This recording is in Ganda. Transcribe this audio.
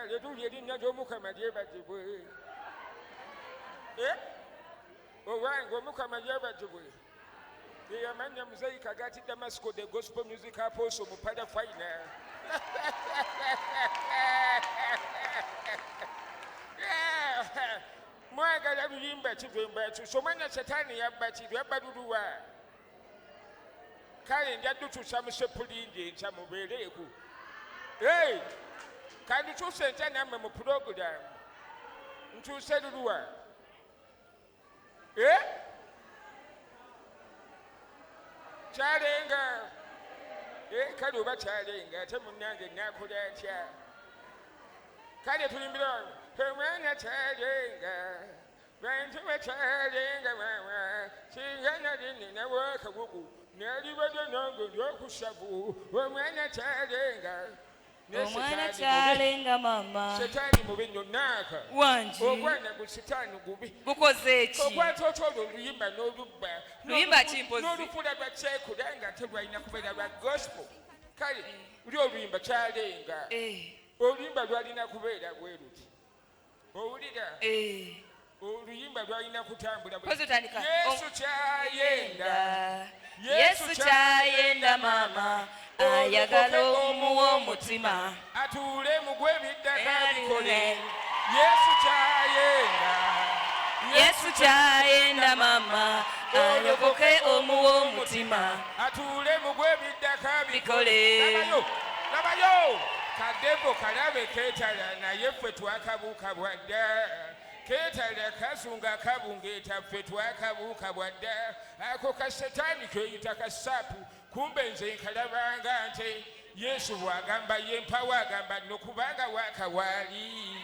Aleluya, erinnya ly'Omukama lyebazibwe. Eh? Owange Omukama yeebazibwe. Eyamannya Muzeeyi Kagaati Damasco the Gospel Music Apostle mu Palafayina. Mwagala luyimba ki lwe mbatuusa? Omwana Setaani yabba ki? Lwabba luluwa? Kale nja dutuusa mu sepulingi enkya mubeereeko. Hey! Kandutuuse enkya nammwe mu pulogulaamu. Ntuuse luluwa? Eh? Kyalenga. Eh, kale oba kyalenga ate munnange naakola atya? Kale tuyimbira wano. Omwana kyalenga. Bantu bakyalenga wawa. Singa nali ninawo akagugu nalibadde nange ndi okusavu. Omwana kyalenga. Omwana kyalenga mama. Setaani mubi nnyo naaka. Wangi. Ogwana gu setaani gubi. Gukoze ki? Okwata otya olwo oluyimba n'olubba. Luyimba ki mpozi? N'olufuula lwa kyekula nga ate lwalina kubeera lwa gospel. Kale luli oluyimba kyalenga. Eh. Oluyimba lwalina kubeera bwe luti. Owulira? Eh. Oluyimba lwalina kutambula bwe. Mpozi otandika. Yesu kyayenda. Yesu kyayenda mama ayagala omuwa omutima atuule mugwe ebiddaka bikole. Yesu kyayenda. Yesu kyayenda mama alokoke omuwa omutima atuule mugwe ebiddaka bikole. Labayo, labayo kadevo kalabe keetala naye ffe twakabuuka bwadda. Keetala kasunga kabungeeta ffe twakabuuka bwadda. Ako ka setaani keeyita ka saapu kumbe nze nkalabanga nte. Yesu bw'agamba ye mpawo agamba nno kubanga waaka waali.